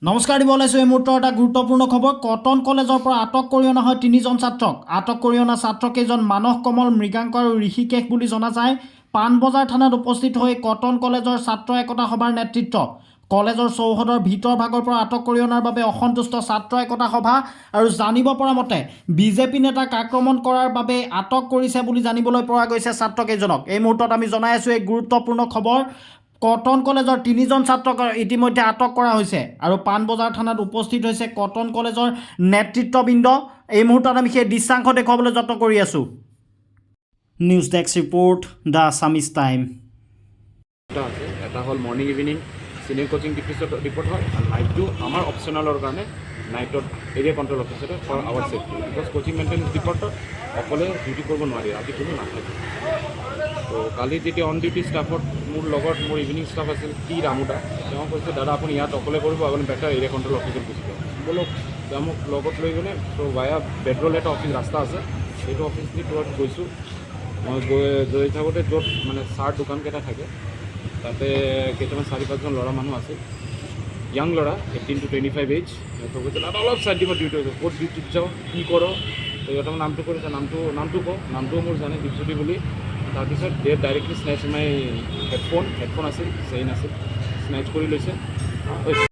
নমস্কাৰ, দিব ওলাইছোঁ এই মুহূৰ্তৰ এটা গুৰুত্বপূৰ্ণ খবৰ। কটন কলেজৰ পৰা আটক কৰি অনা হয় তিনিজন ছাত্ৰক। আটক কৰি অনা ছাত্ৰকেইজন মানস কমল, মৃগাংক আৰু ঋষিকেশ বুলি জনা যায়। পাণবজাৰ থানাত উপস্থিত হৈ কটন কলেজৰ ছাত্ৰ একতা সভাৰ নেতৃত্ব। কলেজৰ চৌহদৰ ভিতৰ ভাগৰ পৰা আটক কৰি অনাৰ বাবে অসন্তুষ্ট ছাত্ৰ একতা সভা আৰু জানিব পৰা মতে বিজেপি নেতাক আক্ৰমণ কৰাৰ বাবে আটক কৰিছে বুলি জানিবলৈ পৰা গৈছে ছাত্ৰকেইজনক। এই মুহূৰ্তত আমি জনাই আছোঁ এই গুৰুত্বপূৰ্ণ খবৰ। কটন কলেজৰ তিনিজন ছাত্ৰক ইতিমধ্যে আটক কৰা হৈছে আৰু পাণবজাৰ থানাত উপস্থিত হৈছে কটন কলেজৰ নেতৃত্ববৃন্দ। এই মুহূৰ্তত আমি সেই দৃশ্যাংশ দেখুৱাবলৈ যত্ন কৰি আছোঁ। News desk report, the Assamese time. দুটা আছে। এটা হ'ল মৰ্ণিং, ইভিনিং চিনিয়ৰ কোচিং ডিপ'ত হয় আৰু নাইটটো আমাৰ অপশ্যনেলৰ কাৰণে নাইটত এৰিয়া কণ্ট্ৰল অফিচতে, for our safety, because coaching maintenance ডিপাৰ্টত অকলে ডিউটি কৰিব নোৱাৰি, ৰাতি কোনো নাথাকে। ত' কালি যেতিয়া অন ডিউটি ষ্টাফত মোৰ লগত মোৰ ইভিনিং ষ্টাফ আছিল টি ৰামুদা, তেওঁ কৈছে, "দাদা, আপুনি ইয়াত অকলে কৰিব, আপুনি বেটাৰ এৰিয়া কণ্ট্ৰল অফিচত গুচি যাওক ব'লক।" তেওঁ মোক লগত লৈ গ'লে। ত' ভায়া বেডৰল এটা অফিচ ৰাস্তা আছে, সেইটো অফিচ দি তলত গৈছোঁ। মই গৈ গৈ থাকোঁতে য'ত মানে চাহ দোকানকেইটা থাকে, তাতে কেইটামান চাৰি পাঁচজন ল'ৰা মানুহ আছিল, য়াং ল'ৰা, 18 to 25 age. সিহঁতক কৈছে, "দাদা, অলপ চাইড দিব, ডিউটি হৈছে।" "ক'ত ডিউটিত যাওঁ, কি কৰ?" তো সিহঁতে মোক নামটো কৰিছে, নামটো কওঁ, নামটোও মোৰ জানে, দীপজ্যোতি বুলি। তাৰপিছত they directly snatch my headphone. Headphone আছিল, চেইন আছিল, স্নেচ কৰি লৈছে। ঐ।